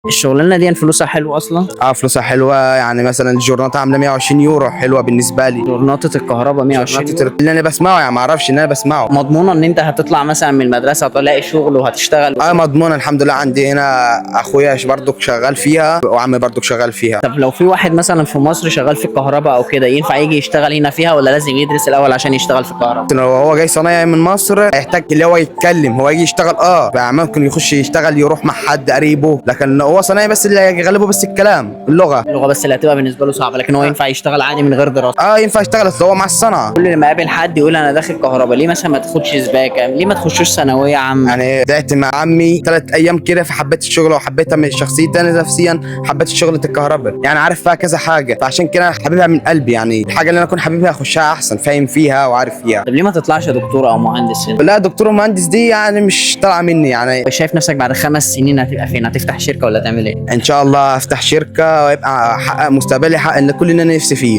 الشغلانة دي فلوسها حلوة اصلا؟ اه، فلوسها حلوه، يعني مثلا الجورناطه عامله 120 يورو، حلوة بالنسبة لي. جورناطه الكهرباء 120 جورناطة يورو؟ اللي انا بسمعه، يعني ما اعرفش ان انا بسمعه. مضمونه ان انت هتطلع مثلا من المدرسة هتلاقي شغل وهتشتغل؟ اه مضمونه الحمد لله. عندي هنا اخويا برضك شغال فيها، وعمي برضك شغال فيها. طب لو في واحد مثلا في مصر شغال في الكهرباء او كده، ينفع يجي يشتغل هنا فيها ولا لازم يدرس الاول عشان يشتغل في الكهرباء؟ لو هو جاي صنايعي من مصر هيحتاج اللي هو يتكلم، هو يجي يشتغل فممكن يخش يشتغل، يروح مع حد قريبه، لكن هو صنايعي بس اللي هيغلبه بس الكلام، اللغة. اللغة بس اللي هتبقى بالنسبة له صعبه، لكن هو ينفع يشتغل عادي من غير دراسه؟ اه ينفع يشتغل، اصل هو مع الصنعة. كل ما اقابل حد يقول انا داخل كهرباء، ليه مثلا ما تاخدش سباكه؟ ليه ما تخشوش ثانوية عامة؟ يعني بدأت مع عمي 3 ايام كده، فحبيت الشغل وحبيتها من شخصيتي انا نفسيا، حبيت شغلة الكهرباء، يعني عارف فيها كذا حاجه، فعشان كده أنا حاببها من قلبي. يعني الحاجة اللي انا اكون حاببها اخشها احسن، فاهم فيها وعارف فيها. طب ليه ما تطلعش دكتور او مهندس هنا؟ لا، دكتور ومهندس دي يعني مش طالعه مني يعني. شايف نفسك بعد 5 سنين هتبقى فين؟ هتفتح شركة ولا تعمل ايه؟ ان شاء الله افتح شركة ويبقى احقق مستقبلي، احقق ان كل اللي انا نفسي فيه.